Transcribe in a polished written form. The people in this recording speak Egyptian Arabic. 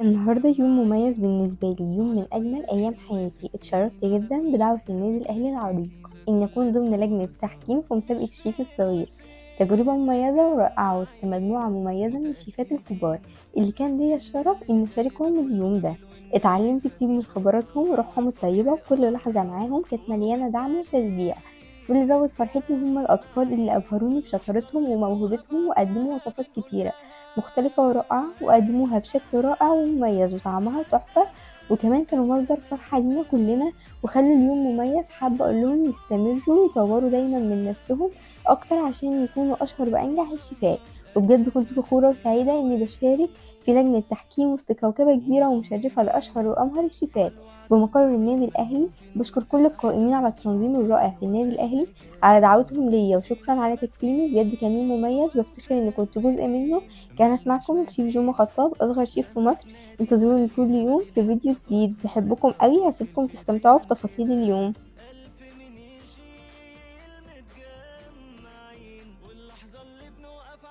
النهاردة يوم مميز بالنسبة لي، يوم من أجمل أيام حياتي. اتشرفت جدا بدعوة النادي الأهلي العريق إن أكون ضمن لجنة تحكيم في مسابقة الشيف الصغير. تجربة مميزة ورائعة وسط مجموعة مميزة من الشيفات الكبار اللي كان ليا الشرف إن أشاركهم اليوم ده. اتعلمت كتير من خبراتهم وروحهم الطيبة، وكل لحظة معاهم كانت مليانة دعم وتشجيع. واللي زود فرحتي هم الأطفال اللي أبهروني بشطارتهم وموهبتهم وقدموا وصفات كتيرة مختلفة ورائعة، وقدموها بشكل رائع ومميز وطعمها تحفة، وكمان كانوا مصدر فرحة لينا كلنا وخلوا اليوم مميز. حابة أقول لهم يستمروا ويطوروا دايما من نفسهم أكتر عشان يكونوا أشهر وأنجح الشيفات. وبجد كنت فخورة وسعيدة إني بشارك في لجنة تحكيم وسط كوكبة كبيرة ومشرفة لأشهر وأمهر الشيفات بمقر النادي الأهلي. بشكر كل القائمين على التنظيم الرائع في النادي الأهلي على دعوتهم ليا، وشكرا على تكريمي. بجد كان يوم مميز وبفتخر إني كنت جزء منه. كانت معكم الشيف جوما خطاب، أصغر شيف في مصر. انتظروني كل يوم في فيديو جديد. بحبكم قوي، هسيبكم تستمتعوا بتفاصيل اليوم. ألف من يشيل متجمعين، واللحظة اللي بنوقف